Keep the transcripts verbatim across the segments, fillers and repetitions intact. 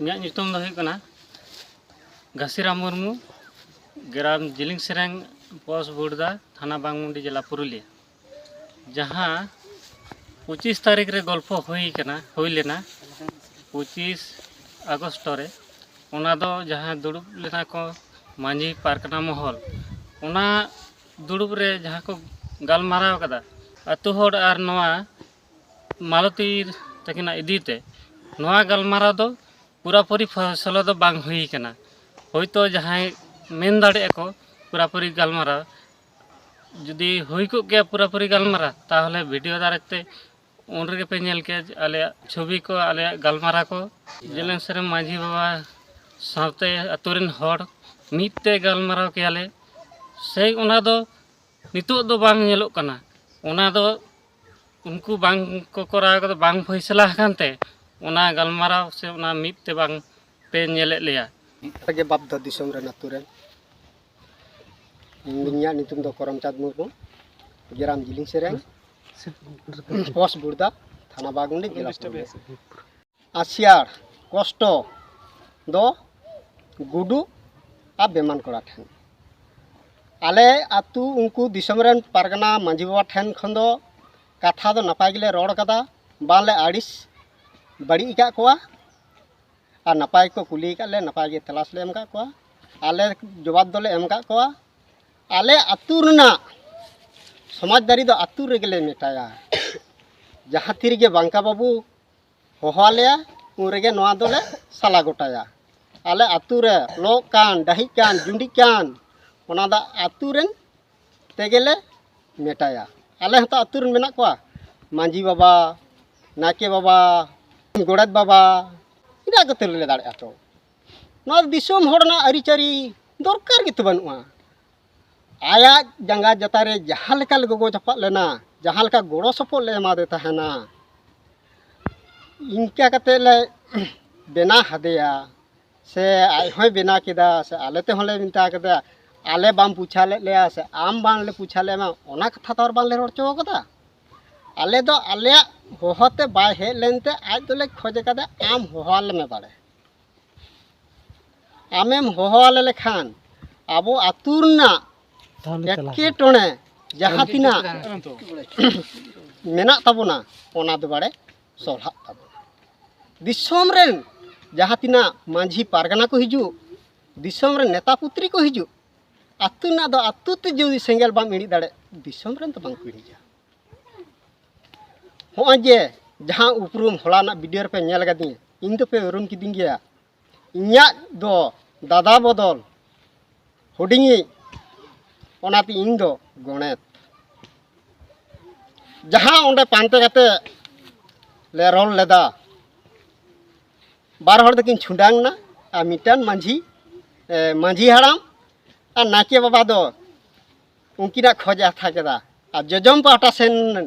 ᱤᱧᱟᱹᱜ ᱧᱩᱛᱩᱢ ᱫᱚ ᱦᱩᱭᱩᱜ ᱠᱟᱱᱟ ᱜᱷᱟᱥᱤᱨᱟᱢ ᱢᱩᱨᱢᱩ, ᱜᱨᱟᱢ ᱡᱤᱞᱤᱝ ᱥᱮᱨᱮᱝ, ᱯᱳᱥᱴ ᱵᱩᱲᱫᱟ, ᱛᱷᱟᱱᱟ ᱵᱟᱝᱢᱩᱱᱰᱤ, ᱡᱮᱞᱟ ᱯᱩᱨᱩᱞᱤᱭᱟᱹ᱾ ᱡᱟᱦᱟᱸ ᱯᱚᱸᱪᱤᱥ ᱛᱟᱹᱨᱤᱠᱷ ᱨᱮ ᱜᱚᱞᱯᱷᱚ ᱦᱩᱭ ᱠᱟᱱᱟ, ᱦᱩᱭ ᱞᱮᱱᱟ ᱯᱚᱸᱪᱤᱥ ᱟᱜᱚᱥᱴ ᱨᱮ, ᱚᱱᱟ ᱫᱚ ᱡᱟᱦᱟᱸ ᱫᱩᱲᱩᱵ ᱞᱮᱱᱟ ᱠᱚ ᱢᱟᱹᱡᱷᱤ ᱯᱟᱨᱜᱟᱱᱟ ᱢᱚᱦᱚᱞ, ᱚᱱᱟ ᱫᱩᱲᱩᱵ ᱨᱮ ᱡᱟᱦᱟᱸ ᱠᱚ ᱜᱟᱞᱢᱟᱨᱟᱣ ᱠᱟᱫᱟ ᱟᱹᱛᱩ ᱦᱚᱲ ᱟᱨ ᱱᱚᱣᱟ ᱢᱟᱞᱚᱛᱤ ᱛᱟᱹᱠᱤᱱᱟᱜ ᱤᱫᱤ ᱛᱮ, ᱱᱚᱣᱟ ᱜᱟᱞᱢᱟᱨᱟᱣ ᱫᱚ ᱯᱩᱨᱟᱹᱯᱩᱨᱤ ᱯᱷᱚᱭᱥᱚᱞᱟ ᱫᱚ ᱵᱟᱝ ᱦᱩᱭ ᱠᱟᱱᱟ᱾ ᱦᱳᱭᱛᱳ ᱡᱟᱦᱟᱸᱭ ᱢᱮᱱ ᱫᱟᱲᱮᱭᱟᱜᱼᱟ ᱠᱚ ᱯᱩᱨᱟᱹᱯᱩᱨᱤ ᱜᱟᱞᱢᱟᱨᱟᱣ, ᱡᱩᱫᱤ ᱦᱩᱭ ᱠᱚᱜ ᱜᱮᱭᱟ ᱯᱩᱨᱟᱹᱯᱩᱨᱤ ᱜᱟᱞᱢᱟᱨᱟᱣ, ᱛᱟᱦᱚᱞᱮ ᱵᱷᱤᱰᱤᱭᱳ ᱫᱟᱨᱟᱭ ᱛᱮ ᱩᱱ ᱨᱮᱜᱮ ᱯᱮ ᱧᱮᱞ ᱠᱮᱭᱟ ᱡᱮ ᱟᱞᱮᱭᱟᱜ ᱪᱷᱚᱵᱤ ᱠᱚ, ᱟᱞᱮᱭᱟᱜ ᱜᱟᱞᱢᱟᱨᱟᱣ ᱠᱚ᱾ ᱡᱮᱞᱮᱧ ᱥᱮᱨᱮᱧ ᱢᱟᱹᱡᱷᱤ ᱵᱟᱵᱟ ᱥᱟᱶᱛᱮ ᱟᱹᱛᱩ ᱨᱮᱱ ᱦᱚᱲ ᱢᱤᱫ ᱛᱮ ᱜᱟᱞᱢᱟᱨᱟᱣ ᱠᱮᱭᱟᱞᱮ᱾ ᱥᱮᱭ ᱚᱱᱟ ᱫᱚ ᱱᱤᱛᱚᱜ ᱫᱚ ᱵᱟᱝ ᱧᱮᱞᱚᱜ ᱠᱟᱱᱟ᱾ ᱚᱱᱟ ᱫᱚ ᱩᱱᱠᱩ ᱵᱟᱝ ᱠᱚ ᱠᱚᱨᱟᱣ ᱠᱟᱫᱟ, ᱵᱟᱝ ᱯᱷᱚᱭᱥᱟᱞᱟ ᱟᱠᱟᱱ ᱛᱮ ᱚᱱᱟ ᱜᱟᱞᱢᱟᱨᱟᱣ ᱥᱮ ᱚᱱᱟ ᱢᱤᱫ ᱛᱮ ᱵᱟᱝ ᱯᱮ ᱧᱮᱞᱮᱫ ᱞᱮᱭᱟ᱾ ᱨᱮᱜᱮ ᱵᱟᱯᱫᱟ ᱫᱤᱥᱚᱢ ᱨᱮᱱ ᱟᱹᱛᱩ ᱨᱮᱱ᱾ ᱤᱧᱟᱹᱜ ᱧᱩᱛᱩᱢ ᱫᱚ ᱠᱚᱨᱚᱢᱪᱟᱸᱫᱽ ᱢᱩᱨᱢᱩ, ᱜᱨᱟᱢ ᱡᱤᱞᱤᱝ ᱥᱮᱨᱮᱝ, ᱯᱳᱥᱴ ᱵᱩᱲᱫᱟ, ᱛᱷᱟᱱᱟ ᱵᱟᱜᱽᱢᱩᱱᱰᱤ, ᱡᱮᱞᱟ ᱯᱩᱨᱩᱞᱤᱭᱟᱹ᱾ ᱟᱥᱤᱭᱟᱲ ᱠᱚᱥᱴᱚ ᱫᱚ ᱜᱩᱰᱩ ᱟᱨ ᱵᱮᱢᱟᱱ ᱠᱚᱲᱟ ᱴᱷᱮᱱ᱾ ᱟᱞᱮ ᱟᱹᱛᱩ ᱩᱱᱠᱩ ᱫᱤᱥᱚᱢ ᱨᱮᱱ ᱯᱟᱨᱜᱟᱱᱟ ᱢᱟᱹᱡᱷᱤ ᱵᱟᱵᱟ ᱴᱷᱮᱱ ᱠᱷᱚᱱ ᱫᱚ ᱠᱟᱛᱷᱟ ᱫᱚ ᱱᱟᱯᱟᱭ ᱜᱮᱞᱮ ᱨᱚᱲ ᱠᱟᱫᱟ, ᱵᱟᱝᱞᱮ ᱟᱹᱲᱤᱥ ᱵᱟᱹᱲᱤᱡ ᱟᱠᱟᱫ ᱠᱚᱣᱟ᱾ ᱟᱨ ᱱᱟᱯᱟᱭ ᱠᱚ ᱠᱩᱞᱤ ᱟᱠᱟᱫ ᱞᱮ, ᱱᱟᱯᱟᱭ ᱜᱮ ᱛᱮᱞᱟᱥ ᱞᱮ ᱮᱢ ᱟᱠᱟᱫ ᱠᱚᱣᱟ᱾ ᱟᱞᱮ ᱡᱚᱵᱟᱵ ᱫᱚᱞᱮ ᱮᱢ ᱟᱠᱟᱫ ᱠᱚᱣᱟ᱾ ᱟᱞᱮ ᱟᱹᱛᱩ ᱨᱮᱱᱟᱜ ᱥᱚᱢᱟᱡᱽᱫᱟᱹᱨᱤ ᱫᱚ ᱟᱹᱛᱩ ᱨᱮᱜᱮ ᱞᱮ ᱢᱮᱴᱟᱭᱟ᱾ ᱡᱟᱦᱟᱸ ᱛᱤ ᱨᱮᱜᱮ ᱵᱟᱝᱠᱟ ᱵᱟᱹᱵᱩ ᱦᱚᱦᱚ ᱟᱞᱮᱭᱟ, ᱩᱱ ᱨᱮᱜᱮ ᱱᱚᱣᱟ ᱫᱚᱞᱮ ᱥᱟᱞᱟ ᱜᱚᱴᱟᱭᱟ᱾ ᱟᱞᱮ ᱟᱹᱛᱩ ᱨᱮ ᱞᱚᱜ ᱠᱟᱱ, ᱰᱟᱹᱦᱤᱜ ᱠᱟᱱ, ᱡᱩᱸᱰᱤᱜ ᱠᱟᱱ, ᱚᱱᱟ ᱫᱚ ᱟᱹᱛᱩ ᱨᱮᱱ ᱛᱮᱜᱮ ᱞᱮ ᱢᱮᱴᱟᱭᱟ᱾ ᱟᱞᱮ ᱦᱚᱸᱛᱚ ᱟᱹᱛᱩ ᱨᱮᱱ ᱢᱮᱱᱟᱜ ᱠᱚᱣᱟ, ᱢᱟᱹᱡᱷᱤ ᱵᱟᱵᱟ, ᱱᱟᱭᱠᱮ ᱵᱟᱵᱟ, ᱜᱚᱰᱮᱛ ᱵᱟᱵᱟ, ᱤᱱᱟᱹᱜ ᱠᱚᱛᱮ ᱞᱮ ᱫᱟᱲᱮᱭᱟᱜᱼᱟ᱾ ᱛᱚ ᱱᱚᱣᱟ ᱫᱤᱥᱚᱢ ᱦᱚᱲ ᱨᱮᱱᱟᱜ ᱟᱹᱨᱤᱪᱟᱹᱞᱤ ᱫᱚᱨᱠᱟᱨ ᱜᱮᱛᱚ ᱵᱟᱹᱱᱩᱜᱼᱟ᱾ ᱟᱭᱟᱜ ᱡᱟᱸᱜᱟ ᱡᱟᱛᱟ ᱨᱮ ᱡᱟᱦᱟᱸ ᱞᱮᱠᱟ ᱞᱮ ᱜᱚᱜᱚ ᱪᱟᱯᱟᱫ ᱞᱮᱱᱟ, ᱡᱟᱦᱟᱸ ᱞᱮᱠᱟ ᱜᱚᱲᱚ ᱥᱚᱯᱚᱦᱚᱫ ᱞᱮ ᱮᱢᱟᱫᱮ ᱛᱟᱦᱮᱱᱟ, ᱤᱱᱠᱟ ᱠᱟᱛᱮ ᱞᱮ ᱵᱮᱱᱟᱣ ᱦᱟᱫᱮᱭᱟ, ᱥᱮ ᱟᱡ ᱦᱚᱸᱭ ᱵᱮᱱᱟᱣ ᱠᱮᱫᱟ, ᱥᱮ ᱟᱞᱮ ᱛᱮᱦᱚᱸ ᱞᱮ ᱢᱮᱛᱟ ᱠᱮᱫᱟ, ᱟᱞᱮ ᱵᱟᱢ ᱯᱩᱪᱷᱟ ᱞᱮᱫ ᱞᱮᱭᱟ, ᱥᱮ ᱟᱢ ᱵᱟᱝ ᱞᱮ ᱯᱩᱪᱷᱟ ᱞᱮᱫ ᱢᱮ, ᱚᱱᱟ ᱠᱟᱛᱷᱟ ᱛᱚ ᱟᱨ ᱵᱟᱝ ᱞᱮ ᱨᱚᱲ ᱦᱚᱪᱚ ᱠᱟᱫᱟ᱾ ᱟᱞᱮ ᱫᱚ ᱟᱞᱮᱭᱟᱜ ᱦᱚᱦᱚ ᱛᱮ ᱵᱟᱭ ᱦᱮᱡ ᱞᱮᱱ ᱛᱮ ᱟᱡ ᱫᱚᱞᱮ ᱠᱷᱚᱡ ᱠᱟᱫᱟ, ᱟᱢ ᱦᱚᱦᱚ ᱟᱞᱮ ᱢᱮ ᱵᱟᱲᱮ᱾ ᱟᱢᱮᱢ ᱦᱚᱦᱚ ᱟᱞᱮ ᱞᱮᱠᱷᱟᱱ ᱟᱵᱚ ᱟᱹᱛᱩ ᱨᱮᱱᱟᱜ ᱮᱴᱠᱮᱴᱚᱬᱮ ᱡᱟᱦᱟᱸ ᱛᱤᱱᱟᱹᱜ ᱢᱮᱱᱟᱜ ᱛᱟᱵᱚᱱᱟ, ᱚᱱᱟ ᱫᱚ ᱵᱟᱲᱮ ᱥᱚᱞᱦᱟᱜ ᱛᱟᱵᱚᱱᱟ᱾ ᱫᱤᱥᱚᱢ ᱨᱮᱱ ᱡᱟᱦᱟᱸ ᱛᱤᱱᱟᱹᱜ ᱢᱟᱹᱡᱷᱤ ᱯᱟᱨᱜᱟᱱᱟ ᱠᱚ ᱦᱤᱡᱩᱜ, ᱫᱤᱥᱚᱢ ᱨᱮᱱ ᱱᱮᱛᱟ ᱯᱩᱛᱨᱤ ᱠᱚ ᱦᱤᱡᱩᱜ, ᱟᱹᱛᱩ ᱨᱮᱱᱟᱜ ᱫᱚ ᱟᱹᱛᱩ ᱛᱮ ᱡᱩᱫᱤ ᱥᱮᱸᱜᱮᱞ ᱵᱟᱢ ᱤᱬᱤᱡ ᱫᱟᱲᱮᱭᱟᱜ, ᱫᱤᱥᱚᱢ ᱨᱮᱱ ᱫᱚ ᱵᱟᱝ ᱠᱚ ᱤᱬᱤᱡᱟ᱾ ᱦᱚᱸᱜᱼᱚᱭ ᱡᱮ ᱡᱟᱦᱟᱸ ᱩᱯᱨᱩᱢ ᱦᱚᱞᱟᱱᱟᱜ ᱵᱷᱤᱰᱤᱭᱳ ᱨᱮᱯᱮ ᱧᱮᱞ ᱟᱠᱟᱫᱤᱧᱟ, ᱤᱧ ᱫᱚᱯᱮ ᱩᱨᱩᱢ ᱠᱤᱫᱤᱧ ᱜᱮᱭᱟ᱾ ᱤᱧᱟᱹᱜ ᱫᱚ ᱫᱟᱫᱟ ᱵᱚᱫᱚᱞ ᱦᱩᱰᱤᱧᱤᱡ, ᱚᱱᱟᱛᱮ ᱤᱧ ᱫᱚ ᱜᱚᱬᱮᱛ᱾ ᱡᱟᱦᱟᱸ ᱚᱸᱰᱮ ᱯᱟᱱᱛᱮ ᱠᱟᱛᱮ ᱞᱮ ᱨᱚᱲ ᱞᱮᱫᱟ, ᱵᱟᱨ ᱦᱚᱲ ᱫᱚᱠᱤᱱ ᱪᱷᱩᱰᱟᱝ ᱮᱱᱟ, ᱟᱨ ᱢᱤᱫᱴᱟᱝ ᱢᱟᱹᱡᱷᱤ, ᱮ, ᱢᱟᱹᱡᱷᱤ ᱦᱟᱲᱟᱢ ᱟᱨ ᱱᱟᱭᱠᱮ ᱵᱟᱵᱟ ᱫᱚ ᱩᱱᱠᱤᱱᱟᱜ ᱠᱷᱚᱡ ᱮ ᱦᱟᱛᱟᱣ ᱠᱮᱫᱟ, ᱟᱨ ᱡᱚᱡᱚᱢ ᱯᱟᱦᱴᱟ ᱥᱮᱱ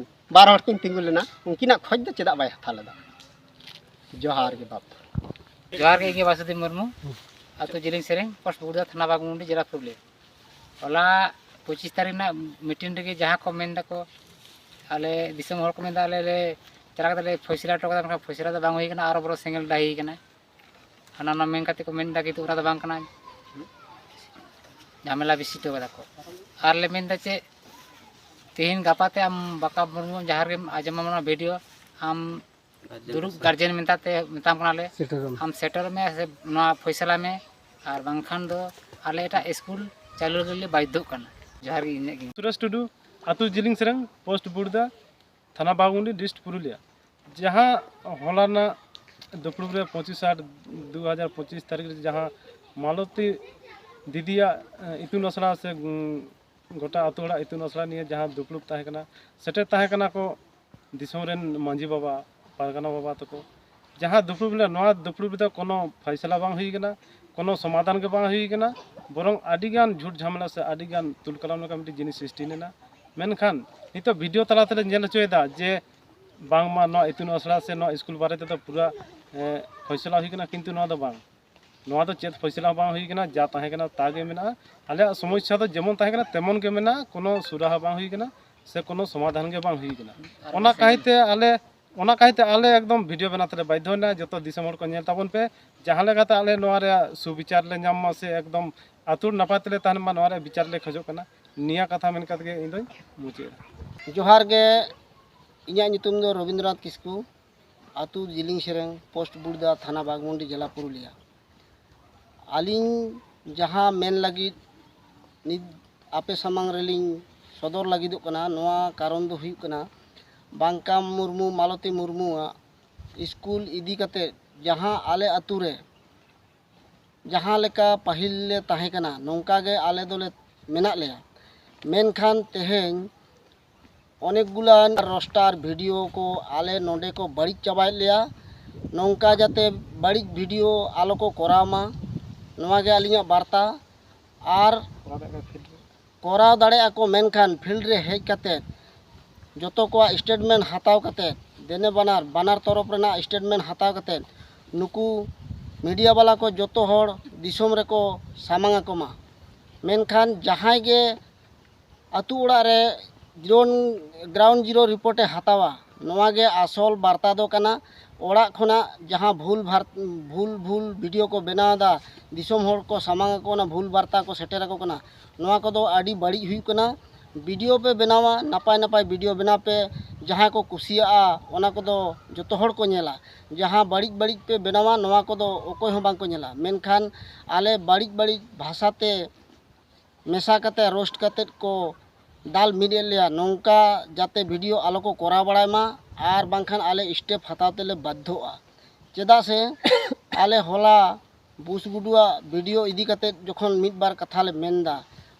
ᱵᱟᱨ ᱦᱚᱲ ᱠᱤᱱ ᱛᱤᱸᱜᱩ ᱞᱮᱱᱟ, ᱩᱱᱠᱤᱱᱟᱜ ᱠᱷᱚᱡ ᱫᱚ ᱪᱮᱫᱟᱜ ᱵᱟᱭ ᱦᱟᱛᱟᱣ ᱞᱮᱫᱟ? ᱡᱚᱦᱟᱨ ᱜᱮ ᱵᱟᱯ᱾ ᱡᱚᱦᱟᱨ ᱜᱮ, ᱤᱧ ᱜᱮ ᱵᱟᱥᱩᱫᱮᱵ ᱢᱩᱨᱢᱩ, ᱟᱹᱛᱩ ᱡᱤᱞᱤᱧ ᱥᱮᱨᱮᱧ, ᱯᱳᱥᱴ ᱵᱩᱲᱫᱟ, ᱛᱷᱟᱱᱟ ᱵᱟᱜᱽᱢᱩᱱᱰᱤ, ᱡᱮᱞᱟ ᱯᱩᱨᱩᱞᱤᱭᱟᱹ᱾ ᱦᱚᱞᱟ ᱯᱚᱸᱪᱤᱥ ᱛᱟᱹᱨᱤᱠᱷ ᱨᱮᱱᱟᱜ ᱢᱤᱴᱤᱝ ᱨᱮᱜᱮ ᱡᱟᱦᱟᱸ ᱠᱚ ᱢᱮᱱ ᱫᱟᱠᱚ, ᱟᱞᱮ ᱫᱤᱥᱚᱢ ᱦᱚᱲ ᱠᱚ ᱢᱮᱱᱫᱟ, ᱟᱞᱮ ᱞᱮ ᱪᱟᱞᱟᱣ ᱠᱟᱛᱮ ᱞᱮ ᱯᱷᱚᱭᱥᱟᱞᱟ ᱦᱚᱴᱚ ᱠᱟᱫᱟ, ᱢᱮᱱᱠᱷᱟᱱ ᱯᱷᱚᱭᱥᱟᱞᱟ ᱫᱚ ᱵᱟᱝ ᱦᱩᱭ ᱠᱟᱱᱟ, ᱟᱨᱚ ᱵᱚᱨᱚ ᱥᱮᱸᱜᱮᱞ ᱰᱟᱹᱦᱤ ᱠᱟᱱᱟ᱾ ᱦᱟᱱᱟ ᱱᱚᱣᱟ ᱢᱮᱱ ᱠᱟᱛᱮ ᱠᱚ ᱢᱮᱱ ᱮᱫᱟ, ᱠᱤᱱᱛᱩ ᱚᱱᱟ ᱫᱚ ᱵᱟᱝ ᱠᱟᱱᱟ, ᱡᱷᱟᱢᱮᱞᱟ ᱵᱮᱥᱤ ᱦᱚᱴᱚ ᱠᱟᱫᱟ ᱠᱚ᱾ ᱟᱨ ᱞᱮ ᱢᱮᱱ ᱮᱫᱟ ᱪᱮᱫ, ᱛᱮᱦᱮᱧ ᱜᱟᱯᱟ ᱛᱮ ᱟᱢ ᱵᱟᱠᱟ ᱢᱩᱨᱢᱩ ᱡᱟᱦᱟᱸ ᱨᱮᱜᱮᱢ ᱟᱸᱡᱚᱢᱟ ᱚᱱᱟ ᱵᱷᱤᱰᱤᱭᱳ, ᱟᱢ ᱫᱩᱲᱩᱵ ᱜᱟᱨᱡᱮᱱ ᱢᱮᱛᱟ ᱛᱮ ᱢᱮᱛᱟᱢ ᱠᱟᱱᱟᱞᱮ, ᱥᱮᱴᱮᱨᱚᱜ ᱢᱮ᱾ ᱟᱢ ᱥᱮᱴᱮᱨᱚᱜ ᱢᱮ, ᱥᱮ ᱱᱚᱣᱟ ᱯᱷᱚᱭᱥᱟᱞᱟ ᱢᱮ, ᱟᱨ ᱵᱟᱝᱠᱷᱟᱱ ᱫᱚ ᱟᱞᱮ ᱮᱴᱟᱜ ᱥᱠᱩᱞ ᱪᱟᱹᱞᱩ ᱞᱟᱹᱜᱤᱫ ᱞᱮ ᱵᱟᱫᱽᱫᱷᱚᱜ ᱠᱟᱱᱟ᱾ ᱡᱚᱦᱟᱨ ᱜᱮ, ᱤᱱᱟᱹᱜ ᱜᱮ᱾ ᱥᱩᱨᱮᱥ ᱴᱩᱰᱩ, ᱟᱹᱛᱩ ᱡᱤᱞᱤᱧ ᱥᱮᱨᱮᱝ, ᱯᱳᱥᱴ ᱵᱩᱲᱫᱟ, ᱛᱷᱟᱱᱟ ᱵᱟᱜᱽᱢᱩᱱᱰᱤ, ᱰᱤᱥᱴ ᱯᱩᱨᱩᱞᱤᱭᱟ᱾ ᱡᱟᱦᱟᱸ ᱦᱚᱞᱟ ᱨᱮᱱᱟᱜ ᱫᱩᱯᱲᱩᱵ ᱨᱮ ᱯᱚᱸᱪᱤᱥ ᱟᱴ ᱫᱩ ᱦᱟᱡᱟᱨ ᱯᱚᱸᱪᱤᱥ ᱛᱟᱹᱨᱤᱠᱷ ᱨᱮ ᱡᱟᱦᱟᱸ ᱢᱟᱞᱚᱛᱤ ᱫᱤᱫᱤᱭᱟᱜ, ᱮ, ᱤᱛᱩᱱ ᱟᱥᱲᱟ ᱥᱮ, ᱩᱸ, ᱜᱚᱴᱟ ᱟᱹᱛᱩ ᱦᱚᱲᱟᱜ ᱤᱛᱩᱱ ᱟᱥᱲᱟ ᱱᱤᱭᱮ ᱡᱟᱦᱟᱸ ᱫᱩᱯᱲᱩᱵ ᱛᱟᱦᱮᱸ ᱠᱟᱱᱟ, ᱥᱮᱴᱮᱨ ᱛᱟᱦᱮᱸ ᱠᱟᱱᱟ ᱠᱚ ᱫᱤᱥᱚᱢ ᱨᱮᱱ ᱢᱟᱹᱡᱷᱤ ᱵᱟᱵᱟ, ᱯᱟᱨᱜᱟᱱᱟ ᱵᱟᱵᱟ ᱛᱟᱠᱚ᱾ ᱡᱟᱦᱟᱸ ᱫᱩᱯᱲᱩᱵ ᱨᱮ, ᱱᱚᱣᱟ ᱫᱩᱯᱲᱩᱵ ᱨᱮᱫᱚ ᱠᱳᱱᱳ ᱯᱷᱟᱭᱥᱟᱞᱟ ᱵᱟᱝ ᱦᱩᱭ ᱠᱟᱱᱟ, ᱠᱳᱱᱳ ᱥᱚᱢᱟᱫᱷᱟᱱ ᱜᱮ ᱵᱟᱝ ᱦᱩᱭ ᱠᱟᱱᱟ, ᱵᱚᱨᱚᱝ ᱟᱹᱰᱤᱜᱟᱱ ᱡᱷᱩᱴ ᱡᱷᱟᱢᱮᱞᱟ ᱥᱮ ᱟᱹᱰᱤᱜᱟᱱ ᱛᱩᱞ ᱠᱟᱞᱟᱢ ᱞᱮᱠᱟ ᱢᱤᱫᱴᱤᱡ ᱡᱤᱱᱤᱥ ᱥᱨᱤᱥᱴᱤ ᱞᱮᱱᱟ᱾ ᱢᱮᱱᱠᱷᱟᱱ ᱱᱤᱛᱚᱜ ᱵᱷᱤᱰᱤᱭᱳ ᱛᱟᱞᱟ ᱛᱮᱞᱮ ᱧᱮᱞ ᱦᱚᱪᱚᱭᱮᱫᱟ ᱡᱮ ᱵᱟᱝᱢᱟ ᱱᱚᱣᱟ ᱤᱛᱩᱱ ᱟᱥᱲᱟ ᱥᱮ ᱱᱚᱣᱟ ᱥᱠᱩᱞ ᱵᱟᱨᱮ ᱛᱮᱫᱚ ᱯᱩᱨᱟᱹ, ᱮ, ᱯᱷᱚᱭᱥᱟᱞᱟ ᱦᱩᱭ ᱠᱟᱱᱟ, ᱠᱤᱱᱛᱩ ᱱᱚᱣᱟ ᱫᱚ ᱵᱟᱝ᱾ ᱱᱚᱣᱟ ᱫᱚ ᱪᱮᱫ ᱯᱷᱚᱭᱥᱟᱞᱟ ᱦᱚᱸ ᱵᱟᱝ ᱦᱩᱭ ᱠᱟᱱᱟ, ᱡᱟ ᱛᱟᱦᱮᱸ ᱠᱟᱱᱟ ᱛᱟ ᱜᱮ ᱢᱮᱱᱟᱜᱼᱟ᱾ ᱟᱞᱮᱭᱟᱜ ᱥᱚᱢᱚᱥᱥᱟ ᱫᱚ ᱡᱮᱢᱚᱱ ᱛᱟᱦᱮᱸ ᱠᱟᱱᱟ ᱛᱮᱢᱚᱱ ᱜᱮ ᱢᱮᱱᱟᱜᱼᱟ, ᱠᱳᱱᱳ ᱥᱩᱨᱟᱦᱟ ᱵᱟᱝ ᱦᱩᱭ ᱠᱟᱱᱟ ᱥᱮ ᱠᱳᱱᱳ ᱥᱚᱢᱟᱫᱷᱟᱱ ᱜᱮ ᱵᱟᱝ ᱦᱩᱭ ᱠᱟᱱᱟ᱾ ᱚᱱᱟ ᱠᱟᱹᱦᱤᱛᱮ ᱟᱞᱮ ᱚᱱᱟ ᱠᱟᱭᱛᱮ ᱟᱞᱮ ᱮᱠᱫᱚᱢ ᱵᱷᱤᱰᱤᱭᱳ ᱵᱮᱱᱟᱣ ᱛᱮᱞᱮ ᱵᱟᱫᱽᱫᱷᱚᱭᱮᱱᱟ᱾ ᱡᱚᱛᱚ ᱫᱤᱥᱚᱢ ᱦᱚᱲ ᱠᱚ ᱧᱮᱞ ᱛᱟᱵᱚᱱ ᱯᱮ, ᱡᱟᱦᱟᱸ ᱞᱮᱠᱟᱛᱮ ᱟᱞᱮ ᱱᱚᱣᱟ ᱨᱮᱭᱟᱜ ᱥᱩᱵᱤᱪᱟᱨ ᱞᱮ ᱧᱟᱢ ᱢᱟ ᱥᱮ ᱮᱠᱫᱚᱢ ᱟᱹᱛᱩ ᱱᱟᱯᱟᱭ ᱛᱮᱞᱮ ᱛᱟᱦᱮᱱ ᱢᱟ, ᱱᱚᱣᱟ ᱨᱮᱭᱟᱜ ᱵᱤᱪᱟᱨ ᱞᱮ ᱠᱷᱚᱡᱚᱜ ᱠᱟᱱᱟ᱾ ᱱᱤᱭᱟᱹ ᱠᱟᱛᱷᱟ ᱢᱮᱱ ᱠᱟᱛᱮ ᱜᱮ ᱤᱧ ᱫᱚᱧ ᱢᱩᱪᱟᱹᱫ ᱮᱫᱟ᱾ ᱡᱚᱦᱟᱨ ᱜᱮ, ᱤᱧᱟᱹᱜ ᱧᱩᱛᱩᱢ ᱫᱚ ᱨᱚᱵᱤᱱᱫᱨᱚᱱᱟᱛᱷ ᱠᱤᱥᱠᱩ, ᱟᱹᱛᱩ ᱡᱤᱞᱤᱧ ᱥᱮᱨᱮᱝ, ᱯᱳᱥᱴ ᱵᱩᱲᱫᱟ, ᱛᱷᱟᱱᱟ ᱵᱟᱜᱽᱢᱩᱱᱰᱤ, ᱡᱮᱞᱟ ᱯᱩᱨᱩᱞᱤᱭᱟ᱾ ᱟᱹᱞᱤᱧ ᱡᱟᱦᱟᱸ ᱢᱮᱱ ᱞᱟᱹᱜᱤᱫ ᱱᱤᱛ ᱟᱯᱮ ᱥᱟᱢᱟᱝ ᱨᱮᱞᱤᱧ ᱥᱚᱫᱚᱨ ᱞᱟᱹᱜᱤᱫᱚᱜ ᱠᱟᱱᱟ, ᱱᱚᱣᱟ ᱠᱟᱨᱚᱱ ᱫᱚ ᱦᱩᱭᱩᱜ ᱠᱟᱱᱟ, ᱵᱟᱝᱠᱟᱢ ᱢᱩᱨᱢᱩ, ᱢᱟᱞᱚᱛᱤ ᱢᱩᱨᱢᱩᱣᱟᱜ ᱥᱠᱩᱞ ᱤᱫᱤ ᱠᱟᱛᱮ ᱡᱟᱦᱟᱸ ᱟᱞᱮ ᱟᱹᱛᱩ ᱨᱮ ᱡᱟᱦᱟᱸ ᱞᱮᱠᱟ ᱯᱟᱹᱦᱤᱞ ᱞᱮ ᱛᱟᱦᱮᱸ ᱠᱟᱱᱟ, ᱱᱚᱝᱠᱟ ᱜᱮ ᱟᱞᱮ ᱫᱚᱞᱮ ᱢᱮᱱᱟᱜ ᱞᱮᱭᱟ᱾ ᱢᱮᱱᱠᱷᱟᱱ ᱛᱮᱦᱮᱧ ᱚᱱᱮᱠ ᱜᱩᱞᱟᱱ ᱨᱳᱥᱴᱟᱨ ᱵᱷᱤᱰᱤᱭᱳ ᱠᱚ ᱟᱞᱮ ᱱᱚᱰᱮ ᱠᱚ ᱵᱟᱹᱲᱤᱡ ᱪᱟᱵᱟᱭᱮᱫ ᱞᱮᱭᱟ᱾ ᱱᱚᱝᱠᱟ ᱡᱟᱛᱮ ᱵᱟᱹᱲᱤᱡ ᱵᱷᱤᱰᱤᱭᱳ ᱟᱞᱚ ᱠᱚ ᱠᱚᱨᱟᱣ ᱢᱟ, ᱱᱚᱣᱟ ᱜᱮ ᱟᱹᱞᱤᱧᱟᱜ ᱵᱟᱨᱛᱟ᱾ ᱟᱨ ᱠᱚᱨᱟᱣ ᱫᱟᱲᱮᱭᱟᱜᱼᱟ ᱠᱚ, ᱢᱮᱱᱠᱷᱟᱱ ᱯᱷᱤᱞᱰ ᱨᱮ ᱦᱮᱡ ᱠᱟᱛᱮ ᱡᱚᱛᱚ ᱠᱚᱣᱟᱜ ᱥᱴᱮᱴᱢᱮᱱᱴ ᱦᱟᱛᱟᱣ ᱠᱟᱛᱮ, ᱫᱮᱱᱮ ᱵᱟᱱᱟᱨ, ᱵᱟᱱᱟᱨ ᱛᱚᱨᱚᱯ ᱨᱮᱱᱟᱜ ᱥᱴᱮᱴᱢᱮᱱᱴ ᱦᱟᱛᱟᱣ ᱠᱟᱛᱮ ᱱᱩᱠᱩ ᱢᱤᱰᱤᱭᱟ ᱵᱟᱞᱟ ᱠᱚ ᱡᱚᱛᱚ ᱦᱚᱲ ᱫᱤᱥᱚᱢ ᱨᱮᱠᱚ ᱥᱟᱢᱟᱝ ᱟᱠᱚ ᱢᱟ᱾ ᱢᱮᱱᱠᱷᱟᱱ ᱡᱟᱦᱟᱸᱭ ᱜᱮ ᱟᱹᱛᱩ ᱚᱲᱟᱜ ᱨᱮ ᱡᱤᱨᱳ, ᱜᱨᱟᱣᱩᱱᱰ ᱡᱤᱨᱳ ᱨᱤᱯᱳᱨᱴ ᱮ ᱦᱟᱛᱟᱣᱟ, ᱱᱚᱣᱟ ᱜᱮ ᱟᱥᱚᱞ ᱵᱟᱨᱛᱟ ᱫᱚ ᱠᱟᱱᱟ᱾ ᱚᱲᱟᱜ ᱠᱷᱚᱱᱟᱜ ᱡᱟᱦᱟᱸ ᱵᱷᱩᱞ ᱵᱷᱟᱨ-, ᱵᱷᱩᱞ ᱵᱷᱩᱞ ᱵᱷᱤᱰᱤᱭᱳ ᱠᱚ ᱵᱮᱱᱟᱣ ᱮᱫᱟ, ᱫᱤᱥᱚᱢ ᱦᱚᱲ ᱠᱚ ᱥᱟᱢᱟᱝ ᱟᱠᱚ ᱠᱟᱱᱟ, ᱵᱷᱩᱞ ᱵᱟᱨᱛᱟ ᱠᱚ ᱥᱮᱴᱮᱨ ᱟᱠᱚ ᱠᱟᱱᱟ, ᱱᱚᱣᱟ ᱠᱚᱫᱚ ᱟᱹᱰᱤ ᱵᱟᱹᱲᱤᱡ ᱦᱩᱭᱩᱜ ᱠᱟᱱᱟ᱾ ᱵᱷᱤᱰᱤᱭᱳ ᱯᱮ ᱵᱮᱱᱟᱣᱟ, ᱱᱟᱯᱟᱭ ᱱᱟᱯᱟᱭ ᱵᱷᱤᱰᱤᱭᱳ ᱵᱮᱱᱟᱣ ᱯᱮ, ᱡᱟᱦᱟᱸᱭ ᱠᱚ ᱠᱩᱥᱤᱭᱟᱜᱼᱟ ᱚᱱᱟ ᱠᱚᱫᱚ ᱡᱚᱛᱚ ᱦᱚᱲ ᱠᱚ ᱧᱮᱞᱟ᱾ ᱡᱟᱦᱟᱸ ᱵᱟᱹᱲᱤᱡ ᱵᱟᱹᱲᱤᱡ ᱯᱮ ᱵᱮᱱᱟᱣᱟ ᱱᱚᱣᱟ ᱠᱚᱫᱚ ᱚᱠᱚᱭ ᱦᱚᱸ ᱵᱟᱝ ᱠᱚ ᱧᱮᱞᱟ᱾ ᱢᱮᱱᱠᱷᱟᱱ ᱟᱞᱮ ᱵᱟᱹᱲᱤᱡ ᱵᱟᱹᱲᱤᱡ ᱵᱷᱟᱥᱟ ᱛᱮ ᱢᱮᱥᱟ ᱠᱟᱛᱮ, ᱨᱳᱥᱴ ᱠᱟᱛᱮ ᱠᱚ ᱫᱟᱞ ᱢᱤᱫ ᱮᱫ ᱞᱮᱭᱟ, ᱱᱚᱝᱠᱟ ᱡᱟᱛᱮ ᱵᱷᱤᱰᱤᱭᱳ ᱟᱞᱚ ᱠᱚ ᱠᱚᱨᱟᱣ ᱵᱟᱲᱟᱭ ᱢᱟ, ᱟᱨ ᱵᱟᱝᱠᱷᱟᱱ ᱟᱞᱮ ᱥᱴᱮᱯ ᱦᱟᱛᱟᱣ ᱛᱮᱞᱮ ᱵᱟᱫᱽᱫᱷᱚᱜᱼᱟ᱾ ᱪᱮᱫᱟᱜ ᱥᱮ ᱟᱞᱮ ᱦᱚᱞᱟ ᱵᱩᱥ ᱜᱩᱰᱩᱣᱟᱜ ᱵᱷᱤᱰᱤᱭᱳ ᱤᱫᱤ ᱠᱟᱛᱮ ᱡᱚᱠᱷᱚᱱ ᱢᱤᱫ ᱵᱟᱨ ᱠᱟᱛᱷᱟ ᱞᱮ ᱢᱮᱱ ᱮᱫᱟ,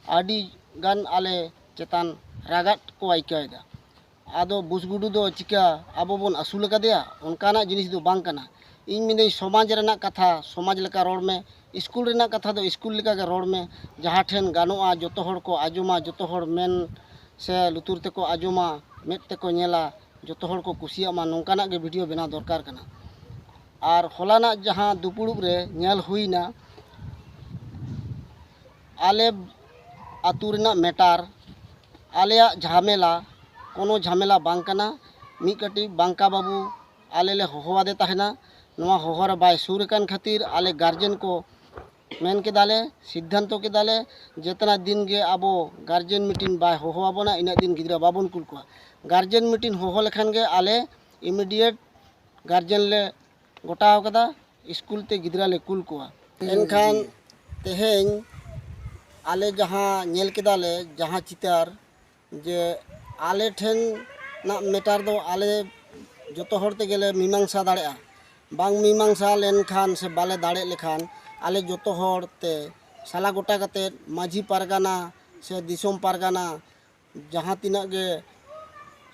ᱟᱹᱰᱤ ᱜᱟᱱ ᱟᱞᱮ ᱪᱮᱛᱟᱱ ᱨᱟᱜᱟᱫ ᱠᱚ ᱟᱹᱭᱠᱟᱹᱣ ᱮᱫᱟ᱾ ᱟᱫᱚ ᱵᱩᱥ ᱜᱩᱰᱩ ᱫᱚ ᱪᱤᱠᱟ ᱟᱵᱚ ᱵᱚᱱ ᱟᱹᱥᱩᱞ ᱟᱠᱟᱫᱮᱭᱟ? ᱚᱱᱠᱟᱱᱟᱜ ᱡᱤᱱᱤᱥ ᱫᱚ ᱵᱟᱝ ᱠᱟᱱᱟ᱾ ᱤᱧ ᱢᱮᱱᱫᱟᱹᱧ, ᱥᱚᱢᱟᱡᱽ ᱨᱮᱱᱟᱜ ᱠᱟᱛᱷᱟ ᱥᱚᱢᱟᱡᱽ ᱞᱮᱠᱟ ᱨᱚᱲ ᱢᱮ, ᱥᱠᱩᱞ ᱨᱮᱱᱟᱜ ᱠᱟᱛᱷᱟ ᱫᱚ ᱥᱠᱩᱞ ᱞᱮᱠᱟ ᱜᱮ ᱨᱚᱲ ᱢᱮ, ᱡᱟᱦᱟᱸ ᱴᱷᱮᱱ ᱜᱟᱱᱚᱜᱼᱟ ᱡᱚᱛᱚ ᱦᱚᱲ ᱠᱚ ᱟᱸᱡᱚᱢᱟ, ᱡᱚᱛᱚ ᱦᱚᱲ ᱢᱮᱱ ᱥᱮ ᱞᱩᱛᱩᱨ ᱛᱮᱠᱚ ᱟᱸᱡᱚᱢᱟ, ᱢᱮᱫ ᱛᱮᱠᱚ ᱧᱮᱞᱟ, ᱡᱚᱛᱚ ᱦᱚᱲ ᱠᱚ ᱠᱩᱥᱤᱭᱟᱜ ᱢᱟ, ᱱᱚᱝᱠᱟᱱᱟᱜ ᱜᱮ ᱵᱷᱤᱰᱤᱭᱳ ᱵᱮᱱᱟᱣ ᱫᱚᱨᱠᱟᱨ ᱠᱟᱱᱟ᱾ ᱟᱨ ᱦᱚᱞᱟᱱᱟᱜ ᱡᱟᱦᱟᱸ ᱫᱩᱯᱩᱲᱩᱵ ᱨᱮ ᱧᱮᱞ ᱦᱩᱭᱱᱟ, ᱟᱞᱮ ᱟᱹᱛᱩ ᱨᱮᱱᱟᱜ ᱢᱮᱴᱟᱨ, ᱟᱞᱮᱭᱟᱜ ᱡᱷᱟᱢᱮᱞᱟ ᱠᱳᱱᱳ ᱡᱷᱟᱢᱮᱞᱟ ᱵᱟᱝ ᱠᱟᱱᱟ᱾ ᱢᱤᱫ ᱠᱟᱹᱴᱤᱡ ᱵᱟᱝᱠᱟ ᱵᱟᱹᱵᱩ ᱟᱞᱮ ᱞᱮ ᱦᱚᱦᱚᱣᱟᱫᱮ ᱛᱟᱦᱮᱱᱟ᱾ ᱱᱚᱣᱟ ᱦᱚᱦᱚ ᱨᱮ ᱵᱟᱭ ᱥᱩᱨ ᱟᱠᱟᱱ ᱠᱷᱟᱹᱛᱤᱨ ᱟᱞᱮ ᱜᱟᱨᱡᱮᱱ ᱠᱚ ᱢᱮᱱ ᱠᱮᱫᱟᱞᱮ, ᱥᱤᱫᱽᱫᱷᱟᱱᱛᱚ ᱠᱮᱫᱟᱞᱮ, ᱡᱮᱛᱱᱟ ᱫᱤᱱ ᱜᱮ ᱟᱵᱚ ᱜᱟᱨᱡᱮᱱ ᱢᱤᱴᱤᱝ ᱵᱟᱭ ᱦᱚᱦᱚ ᱟᱵᱚᱱᱟ, ᱤᱱᱟᱹᱜ ᱫᱤᱱ ᱜᱤᱫᱽᱨᱟᱹ ᱵᱟᱵᱚᱱ ᱠᱩᱞ ᱠᱚᱣᱟ᱾ ᱜᱟᱨᱡᱮᱱ ᱢᱤᱴᱤᱝ ᱦᱚᱦᱚ ᱞᱮᱠᱷᱟᱱ ᱜᱮ ᱟᱞᱮ ᱤᱢᱤᱰᱤᱭᱮᱴ ᱜᱟᱨᱡᱮᱱ ᱞᱮ ᱜᱚᱴᱟᱣ ᱠᱟᱫᱟ, ᱥᱠᱩᱞ ᱛᱮ ᱜᱤᱫᱽᱨᱟᱹ ᱞᱮ ᱠᱩᱞ ᱠᱚᱣᱟ᱾ ᱮᱱᱠᱷᱟᱱ ᱛᱮᱦᱮᱧ ᱟᱞᱮ ᱡᱟᱦᱟᱸ ᱧᱮᱞ ᱠᱮᱫᱟᱞᱮ, ᱡᱟᱦᱟᱸ ᱪᱤᱛᱟᱹᱨ, ᱡᱮ ᱟᱞᱮ ᱴᱷᱮᱱᱟᱜ ᱢᱮᱴᱟᱨ ᱫᱚ ᱟᱞᱮ ᱡᱚᱛᱚ ᱦᱚᱲ ᱛᱮᱜᱮ ᱞᱮ ᱢᱤᱢᱟᱝᱥᱟ ᱫᱟᱲᱮᱭᱟᱜᱼᱟ᱾ ᱵᱟᱝ ᱢᱤᱢᱟᱝᱥᱟ ᱞᱮᱱᱠᱷᱟᱱ ᱥᱮ ᱵᱟᱞᱮ ᱫᱟᱲᱮᱜ ᱞᱮᱠᱷᱟᱱ, ᱟᱞᱮ ᱡᱚᱛᱚ ᱦᱚᱲ ᱛᱮ ᱥᱟᱞᱟ ᱜᱚᱴᱟ ᱠᱟᱛᱮᱫ ᱢᱟᱹᱡᱷᱤ ᱯᱟᱨᱜᱟᱱᱟ ᱥᱮ ᱫᱤᱥᱚᱢ ᱯᱟᱨᱜᱟᱱᱟ, ᱡᱟᱦᱟᱸ ᱛᱤᱱᱟᱹᱜ ᱜᱮ